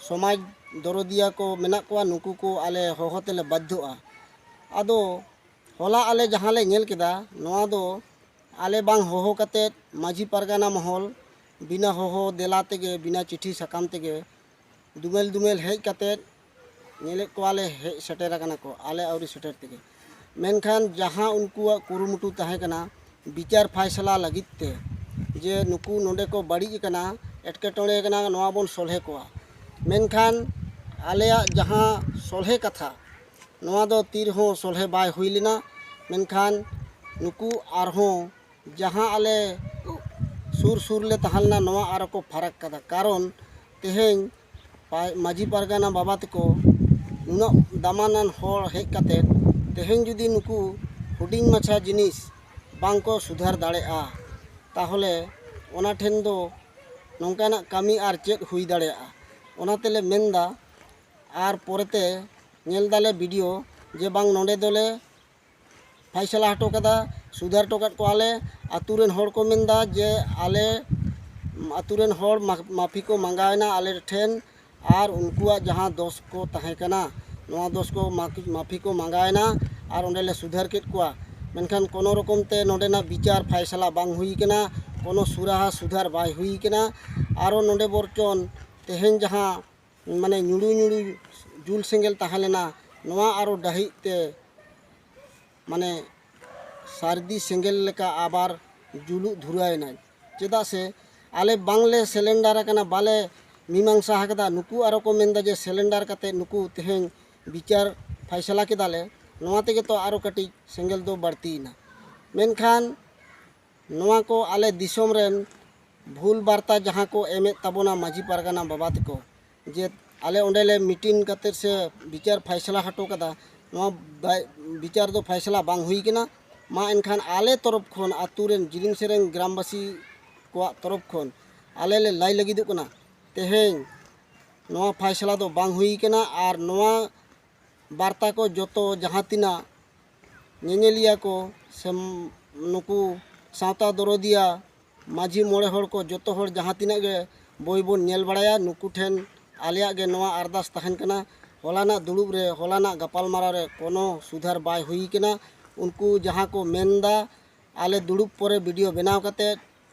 ᱥᱚᱢᱟᱡᱽ ᱫᱚᱨᱚᱫᱤᱭᱟᱹ ᱠᱚ ᱢᱮᱱᱟᱜ ᱠᱚᱣᱟ, ᱱᱩᱠᱩ ᱠᱚ ᱟᱞᱮ ᱦᱚᱦᱚ ᱛᱮᱞᱮ ᱵᱟᱫᱽᱫᱷᱚᱜᱼᱟ᱾ ᱟᱫᱚ ᱦᱚᱞᱟ ᱟᱞᱮ ᱡᱟᱦᱟᱸ ᱞᱮ ᱧᱮᱞ ᱠᱮᱫᱟ, ᱱᱚᱣᱟ ᱫᱚ ᱟᱞᱮ ᱵᱟᱝ ᱦᱚᱦᱚ ᱠᱟᱛᱮᱫ ᱢᱟᱹᱡᱷᱤ ᱯᱟᱨᱜᱟᱱᱟ ᱢᱚᱦᱚᱞ ᱵᱤᱱᱟᱹ ᱦᱚᱦᱚ ᱫᱮᱞᱟ ᱛᱮᱜᱮ, ᱵᱤᱱᱟᱹ ᱪᱤᱴᱷᱤ ᱥᱟᱠᱟᱢ ᱛᱮᱜᱮ ᱫᱩᱢᱮᱞ ᱫᱩᱢᱮᱞ ᱦᱮᱡ ᱠᱟᱛᱮᱫ ᱧᱮᱞᱮᱫ ᱠᱚᱣᱟᱞᱮ ᱦᱮᱡ ᱥᱮᱴᱮᱨ ᱟᱠᱟᱱᱟ ᱠᱚ, ᱟᱞᱮ ᱟᱹᱣᱨᱤ ᱥᱮᱴᱮᱨ ᱛᱮᱜᱮ᱾ ᱢᱮᱱᱠᱷᱟᱱ ᱡᱟᱦᱟᱸ ᱩᱱᱠᱩᱣᱟᱜ ᱠᱩᱨᱩᱢᱩᱴᱩ ᱛᱟᱦᱮᱸ ᱠᱟᱱᱟ ᱵᱤᱪᱟᱨ ᱯᱷᱟᱭᱥᱟᱞᱟ ᱞᱟᱹᱜᱤᱫ ᱛᱮ, ᱡᱮ ᱱᱩᱠᱩ ᱱᱚᱰᱮ ᱠᱚ ᱵᱟᱹᱲᱤᱡ ᱟᱠᱟᱱᱟ, ᱮᱴᱠᱮᱴᱚᱬᱮ ᱟᱠᱟᱱᱟ, ᱱᱚᱣᱟ ᱵᱚᱱ ᱥᱚᱞᱦᱮ ᱠᱚᱣᱟ᱾ ᱢᱮᱱᱠᱷᱟᱱ ᱟᱞᱮᱭᱟᱜ ᱡᱟᱦᱟᱸ ᱥᱚᱞᱦᱮ ᱠᱟᱛᱷᱟ, ᱱᱚᱣᱟ ᱫᱚ ᱛᱤ ᱨᱮᱦᱚᱸ ᱥᱚᱞᱦᱮ ᱵᱟᱭ ᱦᱩᱭ ᱞᱮᱱᱟ᱾ ᱢᱮᱱᱠᱷᱟᱱ ᱱᱩᱠᱩ ᱟᱨᱦᱚᱸ ᱡᱟᱦᱟᱸ ᱟᱞᱮ ᱥᱩᱨ ᱥᱩᱨ ᱞᱮ ᱛᱟᱦᱮᱸ ᱞᱮᱱᱟ, ᱱᱚᱣᱟ ᱟᱨᱚ ᱠᱚ ᱯᱷᱟᱨᱟᱠ ᱠᱟᱫᱟ᱾ ᱠᱟᱨᱚᱱ ᱛᱮᱦᱮᱧ ᱯᱟ-, ᱢᱟᱹᱡᱷᱤ ᱯᱟᱨᱜᱟᱱᱟ ᱵᱟᱵᱟ ᱛᱟᱠᱚ ᱱᱩᱱᱟᱹᱜ ᱫᱟᱢᱟᱱᱟᱱ ᱦᱚᱲ ᱦᱮᱡ ᱠᱟᱛᱮᱫ ᱛᱮᱦᱮᱧ ᱡᱩᱫᱤ ᱱᱩᱠᱩ ᱦᱩᱰᱤᱧ ᱢᱟᱪᱷᱟ ᱡᱤᱱᱤᱥ ᱵᱟᱝ ᱠᱚ ᱥᱩᱫᱷᱟᱹᱨ ᱫᱟᱲᱮᱭᱟᱜᱼᱟ, ᱛᱟᱦᱚᱞᱮ ᱚᱱᱟ ᱴᱷᱮᱱ ᱫᱚ ᱱᱚᱝᱠᱟᱱᱟᱜ ᱠᱟᱹᱢᱤ ᱟᱨ ᱪᱮᱫ ᱦᱩᱭ ᱫᱟᱲᱮᱭᱟᱜᱼᱟ? ᱚᱱᱟ ᱛᱮᱞᱮ ᱢᱮᱱᱫᱟ᱾ ᱟᱨ ᱯᱚᱨᱮᱛᱮ ᱧᱮᱞ ᱫᱟᱞᱮ ᱵᱤᱰᱤᱭᱳ ᱡᱮ ᱵᱟᱝ ᱱᱚᱰᱮ ᱫᱚᱞᱮ ᱯᱷᱟᱭᱥᱟᱞᱟ ᱦᱚᱴᱚ ᱠᱟᱫᱟ, ᱥᱩᱫᱷᱟᱹᱨ ᱦᱚᱴᱚ ᱠᱟᱫ ᱠᱚᱣᱟᱞᱮ᱾ ᱟᱛᱳ ᱨᱮᱱ ᱦᱚᱲ ᱠᱚ ᱢᱮᱱᱫᱟ ᱡᱮ ᱟᱞᱮ ᱟᱛᱳ ᱨᱮᱱ ᱦᱚᱲ ᱢᱟ-, ᱢᱟᱹᱯᱷᱤ ᱠᱚ ᱢᱟᱸᱜᱟᱣᱮᱱᱟ ᱟᱞᱮ ᱴᱷᱮᱱ, ᱟᱨ ᱩᱱᱠᱩᱣᱟᱜ ᱡᱟᱦᱟᱸ ᱫᱚᱥ ᱠᱚ ᱛᱟᱦᱮᱸ ᱠᱟᱱᱟ, ᱱᱚᱣᱟ ᱫᱚᱥ ᱠᱚ ᱢᱟᱹᱯᱷᱤ, ᱢᱟᱹᱯᱷᱤ ᱠᱚ ᱢᱟᱸᱜᱟᱣᱮᱱᱟ ᱟᱨ ᱚᱸᱰᱮ ᱞᱮ ᱥᱩᱫᱷᱟᱹᱨ ᱠᱮᱫ ᱠᱚᱣᱟ᱾ ᱢᱮᱱᱠᱷᱟᱱ ᱠᱳᱱᱳ ᱨᱚᱠᱚᱢ ᱛᱮ ᱱᱚᱰᱮᱱᱟᱜ ᱵᱤᱪᱟᱨ ᱯᱷᱟᱭᱥᱟᱞᱟ ᱵᱟᱝ ᱦᱩᱭ ᱠᱟᱱᱟ, ᱠᱳᱱᱳ ᱥᱩᱨᱟᱦᱟ ᱥᱩᱫᱷᱟᱹᱨ ᱵᱟᱭ ᱦᱩᱭ ᱠᱟᱱᱟ᱾ ᱟᱨᱚ ᱱᱚᱰᱮ ᱵᱚᱨᱪᱚᱱ ᱛᱮᱦᱮᱧ ᱡᱟᱦᱟᱸ ᱢᱟᱱᱮ ᱧᱩᱲᱩ ᱧᱩᱲᱩ ᱡᱩᱞ ᱥᱮᱸᱜᱮᱞ ᱛᱟᱦᱮᱸ ᱞᱮᱱᱟ, ᱱᱚᱣᱟ ᱟᱨᱚ ᱰᱟᱹᱦᱤᱡ ᱛᱮ ᱢᱟᱱᱮ ᱥᱟᱹᱨᱫᱤ ᱥᱮᱸᱜᱮᱞ ᱞᱮᱠᱟ ᱟᱵᱟᱨ ᱡᱩᱞᱩᱜ ᱫᱷᱩᱨᱟᱹᱣ ᱮᱱᱟ᱾ ᱪᱮᱫᱟᱜ ᱥᱮ ᱟᱞᱮ ᱵᱟᱝᱞᱮ ᱥᱮᱞᱮᱱᱰᱟᱨ ᱟᱠᱟᱱᱟ, ᱵᱟᱞᱮ ᱢᱤᱢᱟᱝᱥᱟ ᱟᱠᱟᱫᱟ, ᱱᱩᱠᱩ ᱟᱨᱚ ᱠᱚ ᱢᱮᱱᱫᱟ ᱡᱮ ᱥᱮᱞᱮᱱᱰᱟᱨ ᱠᱟᱛᱮ ᱱᱩᱠᱩ ᱛᱮᱦᱮᱧ ᱵᱤᱪᱟᱨ ᱯᱷᱟᱭᱥᱟᱞᱟ ᱠᱮᱫᱟᱞᱮ, ᱱᱚᱣᱟ ᱛᱮᱜᱮ ᱛᱚ ᱟᱨᱚ ᱠᱟᱹᱴᱤᱡ ᱥᱮᱸᱜᱮᱞ ᱫᱚ ᱵᱟᱹᱲᱛᱤᱭᱮᱱᱟ᱾ ᱢᱮᱱᱠᱷᱟᱱ ᱱᱚᱣᱟ ᱠᱚ ᱟᱞᱮ ᱫᱤᱥᱚᱢ ᱨᱮᱱ ᱵᱷᱩᱞ ᱵᱟᱨᱛᱟ ᱡᱟᱦᱟᱸ ᱠᱚ ᱮᱢᱮᱫ ᱛᱟᱵᱚᱱᱟ ᱢᱟᱹᱡᱷᱤ ᱯᱟᱨᱜᱟᱱᱟ ᱵᱟᱵᱟ ᱛᱮᱠᱚ, ᱡᱮ ᱟᱞᱮ ᱚᱸᱰᱮ ᱞᱮ ᱢᱤᱴᱤᱝ ᱠᱟᱛᱮᱫ ᱥᱮ ᱵᱤᱪᱟᱨ ᱯᱷᱟᱭᱥᱟᱞᱟ ᱦᱚᱴᱚ ᱠᱟᱫᱟ, ᱱᱚᱣᱟ ᱵᱟᱭ-, ᱵᱤᱪᱟᱨ ᱫᱚ ᱯᱷᱟᱭᱥᱟᱞᱟ ᱵᱟᱝ ᱦᱩᱭ ᱠᱟᱱᱟ᱾ ᱢᱟ ᱮᱱᱠᱷᱟᱱ ᱟᱞᱮ ᱛᱚᱨᱚᱯ ᱠᱷᱚᱱ, ᱟᱹᱛᱩ ᱨᱮᱱ ᱡᱤᱞᱤᱧ ᱥᱮᱨᱮᱧ ᱜᱨᱟᱢᱵᱟᱥᱤ ᱠᱚᱣᱟᱜ ᱛᱚᱨᱚᱯ ᱠᱷᱚᱱ ᱟᱞᱮ ᱞᱮ ᱞᱟᱹᱭ ᱞᱟᱹᱜᱤᱫᱚᱜ ᱠᱟᱱᱟ, ᱛᱮᱦᱮᱧ ᱱᱚᱣᱟ ᱯᱷᱟᱭᱥᱟᱞᱟ ᱫᱚ ᱵᱟᱝ ᱦᱩᱭ ᱠᱟᱱᱟ᱾ ᱟᱨ ᱱᱚᱣᱟ ᱵᱟᱨᱛᱟ ᱠᱚ ᱡᱚᱛᱚ ᱡᱟᱦᱟᱸ ᱛᱤᱱᱟᱹᱜ ᱧᱮᱧᱮᱞᱤᱭᱟᱹ ᱠᱚ ᱥᱮ ᱱᱩᱠᱩ ᱥᱟᱶᱛᱟ ᱫᱚᱨᱚᱫᱤᱭᱟ, ᱢᱟᱹᱡᱷᱤ ᱢᱚᱬᱮ ᱦᱚᱲ ᱠᱚ, ᱡᱚᱛᱚ ᱦᱚᱲ ᱡᱟᱦᱟᱸ ᱛᱤᱱᱟᱹᱜ ᱜᱮ ᱵᱳᱭ ᱵᱚᱱ ᱧᱮᱞ ᱵᱟᱲᱟᱭᱟ, ᱱᱩᱠᱩ ᱴᱷᱮᱱ ᱟᱞᱮᱭᱟᱜ ᱜᱮ ᱱᱚᱣᱟ ᱟᱨᱫᱟᱥ ᱛᱟᱦᱮᱱ ᱠᱟᱱᱟ, ᱦᱚᱞᱟᱱᱟᱜ ᱫᱩᱲᱩᱵ ᱨᱮ, ᱦᱚᱞᱟᱱᱟᱜ ᱜᱟᱯᱟᱞᱢᱟᱨᱟᱣ ᱨᱮ ᱠᱳᱱᱳ ᱥᱩᱫᱷᱟᱹᱨ ᱵᱟᱭ ᱦᱩᱭ ᱠᱟᱱᱟ᱾ ᱩᱱᱠᱩ ᱡᱟᱦᱟᱸ ᱠᱚ ᱢᱮᱱᱫᱟ, ᱟᱞᱮ ᱫᱩᱲᱩᱵ ᱯᱚᱨᱮ ᱵᱷᱤᱰᱤᱭᱳ ᱵᱮᱱᱟᱣ ᱠᱟᱛᱮᱫ,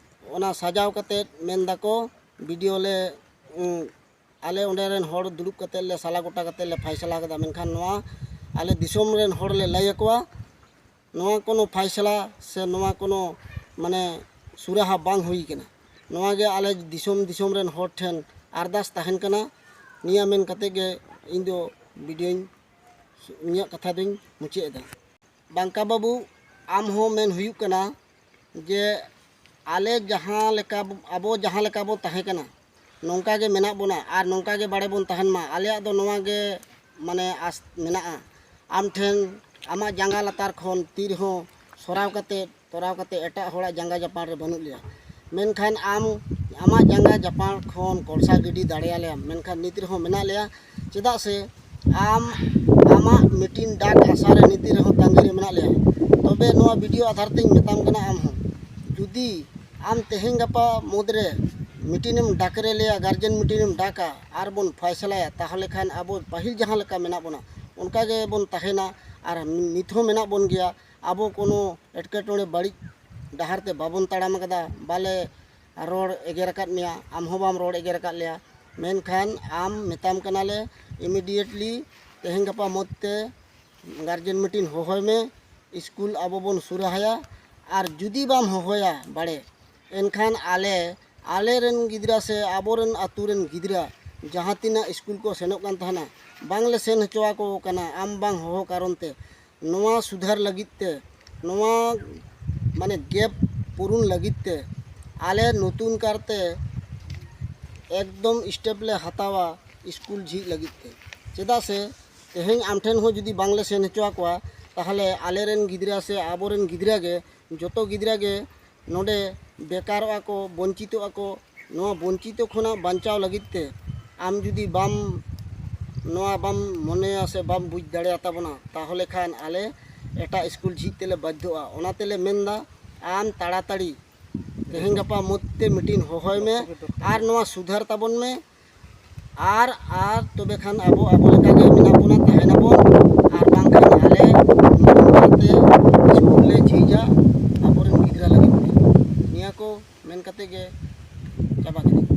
ᱚᱱᱟ ᱥᱟᱡᱟᱣ ᱠᱟᱛᱮᱫ ᱢᱮᱱ ᱫᱟᱠᱚ ᱵᱷᱤᱰᱤᱭᱳ ᱞᱮ, ᱩᱸ, ᱟᱞᱮ ᱚᱸᱰᱮ ᱨᱮᱱ ᱦᱚᱲ ᱫᱩᱲᱩᱵ ᱠᱟᱛᱮᱫ ᱞᱮ ᱥᱟᱞᱟ ᱜᱚᱴᱟ ᱠᱟᱛᱮᱫ ᱞᱮ ᱯᱷᱟᱭᱥᱟᱞᱟ ᱠᱮᱫᱟ᱾ ᱢᱮᱱᱠᱷᱟᱱ ᱱᱚᱣᱟ ᱟᱞᱮ ᱫᱤᱥᱚᱢ ᱨᱮᱱ ᱦᱚᱲ ᱞᱮ ᱞᱟᱹᱭ ᱟᱠᱚᱣᱟ, ᱱᱚᱣᱟ ᱠᱳᱱᱳ ᱯᱷᱟᱭᱥᱟᱞᱟ ᱥᱮ ᱱᱚᱣᱟ ᱠᱳᱱᱳ ᱢᱟᱱᱮ ᱥᱩᱨᱟᱦᱟ ᱵᱟᱝ ᱦᱩᱭ ᱠᱟᱱᱟ᱾ ᱱᱚᱣᱟ ᱜᱮ ᱟᱞᱮ ᱫᱤᱥᱚᱢ ᱫᱤᱥᱚᱢ ᱨᱮᱱ ᱦᱚᱲ ᱴᱷᱮᱱ ᱟᱨᱫᱟᱥ ᱛᱟᱦᱮᱱ ᱠᱟᱱᱟ᱾ ᱱᱤᱭᱟᱹ ᱢᱮᱱ ᱠᱟᱛᱮᱫ ᱜᱮ ᱤᱧ ᱫᱚ ᱵᱷᱤᱰᱤᱭᱳᱧ, ᱤᱧᱟᱹᱜ ᱠᱟᱛᱷᱟ ᱫᱚᱧ ᱢᱩᱪᱟᱹᱫ ᱮᱫᱟ᱾ ᱵᱟᱝᱠᱟ ᱵᱟᱹᱵᱩ, ᱟᱢ ᱦᱚᱸ ᱢᱮᱱ ᱦᱩᱭᱩᱜ ᱠᱟᱱᱟ ᱡᱮ ᱟᱞᱮ ᱡᱟᱦᱟᱸ ᱞᱮᱠᱟ, ᱟᱵᱚ ᱡᱟᱦᱟᱸ ᱞᱮᱠᱟ ᱵᱚᱱ ᱛᱟᱦᱮᱸ ᱠᱟᱱᱟ, ᱱᱚᱝᱠᱟ ᱜᱮ ᱢᱮᱱᱟᱜ ᱵᱚᱱᱟ ᱟᱨ ᱱᱚᱝᱠᱟ ᱜᱮ ᱵᱟᱲᱮ ᱵᱚᱱ ᱛᱟᱦᱮᱱ ᱢᱟ᱾ ᱟᱞᱮᱭᱟᱜ ᱫᱚ ᱱᱚᱣᱟ ᱜᱮ ᱢᱟᱱᱮ ᱟᱥ ᱢᱮᱱᱟᱜᱼᱟ, ᱟᱢ ᱴᱷᱮᱱ ᱟᱢᱟᱜ ᱡᱟᱸᱜᱟ ᱞᱟᱛᱟᱨ ᱠᱷᱚᱱ ᱛᱤ ᱨᱮᱦᱚᱸ ᱥᱚᱨᱟᱣ ᱠᱟᱛᱮ, ᱛᱚᱨᱟᱣ ᱠᱟᱛᱮ ᱮᱴᱟᱜ ᱦᱚᱲᱟᱜ ᱡᱟᱸᱜᱟ ᱡᱟᱯᱟᱲ ᱨᱮ ᱵᱟᱹᱱᱩᱜ ᱞᱮᱭᱟ᱾ ᱢᱮᱱᱠᱷᱟᱱ ᱟᱢ ᱟᱢᱟᱜ ᱡᱟᱸᱜᱟ ᱡᱟᱯᱟᱲ ᱠᱷᱚᱱ ᱠᱚᱞᱥᱟ ᱜᱤᱰᱤ ᱫᱟᱲᱮᱭᱟᱞᱮᱭᱟᱢ, ᱢᱮᱱᱠᱷᱟᱱ ᱱᱤᱛ ᱨᱮᱦᱚᱸ ᱢᱮᱱᱟᱜ ᱞᱮᱭᱟ᱾ ᱪᱮᱫᱟᱜ ᱥᱮ ᱟᱢ ᱟᱢᱟᱜ ᱢᱤᱴᱤᱝ ᱰᱟᱠ ᱟᱥᱟ ᱨᱮ ᱱᱤᱛ ᱨᱮᱦᱚᱸ ᱛᱟᱺᱜᱤ ᱨᱮ ᱢᱮᱱᱟᱜ ᱞᱮᱭᱟ᱾ ᱛᱚᱵᱮ ᱱᱚᱣᱟ ᱵᱷᱤᱰᱤᱭᱳ ᱟᱫᱷᱟᱨ ᱛᱮᱧ ᱢᱮᱛᱟᱢ ᱠᱟᱱᱟ, ᱟᱢ ᱦᱚᱸ ᱡᱩᱫᱤ ᱟᱢ ᱛᱮᱦᱮᱧ ᱜᱟᱯᱟ ᱢᱩᱫᱽᱨᱮ ᱢᱤᱴᱤᱝ ᱮᱢ ᱰᱟᱠᱨᱮ ᱞᱮᱭᱟ, ᱜᱟᱨᱡᱮᱱ ᱢᱤᱴᱤᱝ ᱮᱢ ᱰᱟᱠᱟ ᱟᱨ ᱵᱚᱱ ᱯᱷᱟᱭᱥᱟᱞᱟᱭᱟ, ᱛᱟᱦᱚᱞᱮ ᱠᱷᱟᱱ ᱟᱵᱚ ᱯᱟᱹᱦᱤᱞ ᱡᱟᱦᱟᱸ ᱞᱮᱠᱟ ᱢᱮᱱᱟᱜ ᱵᱚᱱᱟ ᱚᱱᱠᱟ ᱜᱮᱵᱚᱱ ᱛᱟᱦᱮᱱᱟ᱾ ᱟᱨ ᱱᱤᱛ ᱦᱚᱸ ᱢᱮᱱᱟᱜ ᱵᱚᱱ ᱜᱮᱭᱟ᱾ ᱟᱵᱚ ᱠᱳᱱᱳ ᱮᱴᱠᱮᱴᱚᱬᱮ ᱵᱟᱹᱲᱤᱡ ᱰᱟᱦᱟᱨ ᱛᱮ ᱵᱟᱵᱚᱱ ᱛᱟᱲᱟᱢ ᱟᱠᱟᱫᱟ, ᱵᱟᱞᱮ ᱨᱚᱲ ᱮᱜᱮᱨ ᱟᱠᱟᱫ ᱢᱮᱭᱟ, ᱟᱢ ᱦᱚᱸ ᱵᱟᱢ ᱨᱚᱲ ᱮᱜᱮᱨ ᱟᱠᱟᱫ ᱞᱮᱭᱟ᱾ ᱢᱮᱱᱠᱷᱟᱱ ᱟᱢ ᱢᱮᱛᱟᱢ ᱠᱟᱱᱟᱞᱮ, ᱤᱢᱤᱰᱤᱭᱮᱴᱞᱤ ᱛᱮᱦᱮᱧ ᱜᱟᱯᱟ ᱢᱚᱫᱽ ᱛᱮ ᱜᱟᱨᱡᱮᱱ ᱢᱤᱴᱤᱝ ᱦᱚᱦᱚᱭ ᱢᱮ, ᱥᱠᱩᱞ ᱟᱵᱚ ᱵᱚᱱ ᱥᱩᱨᱟᱦᱟᱭᱟ᱾ ᱟᱨ ᱡᱩᱫᱤ ᱵᱟᱢ ᱦᱚᱦᱚᱭᱟ ᱵᱟᱲᱮ, ᱮᱱᱠᱷᱟᱱ ᱟᱞᱮ ᱟᱞᱮᱨᱮᱱ ᱜᱤᱫᱽᱨᱟᱹ ᱥᱮ ᱟᱵᱚᱨᱮᱱ ᱟᱹᱛᱩ ᱨᱮᱱ ᱜᱤᱫᱽᱨᱟᱹ ᱡᱟᱦᱟᱸ ᱛᱤᱱᱟᱹᱜ ᱥᱠᱩᱞ ᱠᱚ ᱥᱮᱱᱚᱜ ᱠᱟᱱ ᱛᱟᱦᱮᱱᱟ, ᱵᱟᱝᱞᱮ ᱥᱮᱱ ᱦᱚᱪᱚ ᱟᱠᱚ ᱠᱟᱱᱟ ᱟᱢ ᱵᱟᱝ ᱦᱚᱦᱚ ᱠᱟᱨᱚᱱ ᱛᱮ᱾ ᱱᱚᱣᱟ ᱥᱩᱫᱷᱟᱹᱨ ᱞᱟᱹᱜᱤᱫ ᱛᱮ, ᱱᱚᱣᱟ ᱢᱟᱱᱮ ᱜᱮᱯ ᱯᱩᱨᱩᱱ ᱞᱟᱹᱜᱤᱫ ᱛᱮ ᱟᱞᱮ ᱱᱚᱛᱩᱱ ᱠᱟᱨᱛᱮ ᱮᱠᱫᱚᱢ ᱥᱴᱮᱯ ᱞᱮ ᱦᱟᱛᱟᱣᱟ ᱥᱠᱩᱞ ᱡᱷᱤᱡ ᱞᱟᱹᱜᱤᱫ ᱛᱮ᱾ ᱪᱮᱫᱟᱜ ᱥᱮ ᱛᱮᱦᱮᱧ ᱟᱢ ᱴᱷᱮᱱ ᱦᱚᱸ ᱡᱩᱫᱤ ᱵᱟᱝᱞᱮ ᱥᱮᱱ ᱦᱚᱪᱚ ᱟᱠᱚᱣᱟ, ᱛᱟᱦᱚᱞᱮ ᱟᱞᱮᱨᱮᱱ ᱜᱤᱫᱽᱨᱟᱹ ᱥᱮ ᱟᱵᱚᱨᱮᱱ ᱜᱤᱫᱽᱨᱟᱹ ᱜᱮ, ᱡᱚᱛᱚ ᱜᱤᱫᱽᱨᱟᱹ ᱜᱮ ᱱᱚᱰᱮ ᱵᱮᱠᱟᱨᱚᱜᱼᱟ ᱠᱚ, ᱵᱚᱧᱪᱤᱛᱚᱜᱼᱟ ᱠᱚ᱾ ᱱᱚᱣᱟ ᱵᱚᱧᱪᱤᱛᱚ ᱠᱷᱚᱱᱟᱜ ᱵᱟᱧᱪᱟᱣ ᱞᱟᱹᱜᱤᱫ ᱛᱮ ᱟᱢ ᱡᱩᱫᱤ ᱵᱟᱢ, ᱱᱚᱣᱟ ᱵᱟᱢ ᱢᱚᱱᱮᱭᱟ ᱥᱮ ᱵᱟᱢ ᱵᱩᱡᱽ ᱫᱟᱲᱮᱭᱟᱛᱟ ᱵᱚᱱᱟ, ᱛᱟᱦᱚᱞᱮ ᱠᱷᱟᱱ ᱟᱞᱮ ᱮᱴᱟᱜ ᱥᱠᱩᱞ ᱡᱷᱤᱡ ᱛᱮᱞᱮ ᱵᱟᱫᱽᱫᱷᱚᱜᱼᱟ᱾ ᱚᱱᱟ ᱛᱮᱞᱮ ᱢᱮᱱᱫᱟ, ᱟᱢ ᱛᱟᱲᱟᱛᱟᱲᱤ ᱛᱮᱦᱮᱧ ᱜᱟᱯᱟ ᱢᱚᱫᱽᱫᱷᱮ ᱢᱤᱴᱤᱝ ᱦᱚᱦᱚᱭ ᱢᱮ ᱟᱨ ᱱᱚᱣᱟ ᱥᱩᱫᱷᱟᱹᱨ ᱛᱟᱵᱚᱱ ᱢᱮ᱾ ᱟᱨ, ᱟᱨ ᱛᱚᱵᱮ ᱠᱷᱟᱱ ᱟᱵᱚ, ᱟᱵᱚ ᱞᱮᱠᱟᱜᱮ ᱢᱮᱱᱟᱜ ᱵᱚᱱᱟ, ᱛᱟᱦᱮᱱᱟᱵᱚᱱ᱾ ᱟᱨ ᱵᱟᱝᱠᱷᱟᱱ ᱟᱞᱮ ᱱᱚᱝᱠᱟᱛᱮ ᱥᱠᱩᱞ ᱞᱮ ᱡᱷᱤᱡᱟ ᱟᱵᱚᱨᱮᱱ ᱜᱤᱫᱽᱨᱟᱹ ᱞᱟᱹᱜᱤᱫ ᱛᱮ᱾ ᱱᱤᱭᱟᱹ ᱠᱚ ᱢᱮᱱ ᱠᱟᱛᱮ ᱜᱮ ᱪᱟᱵᱟ ᱠᱮᱫᱟᱹᱧ᱾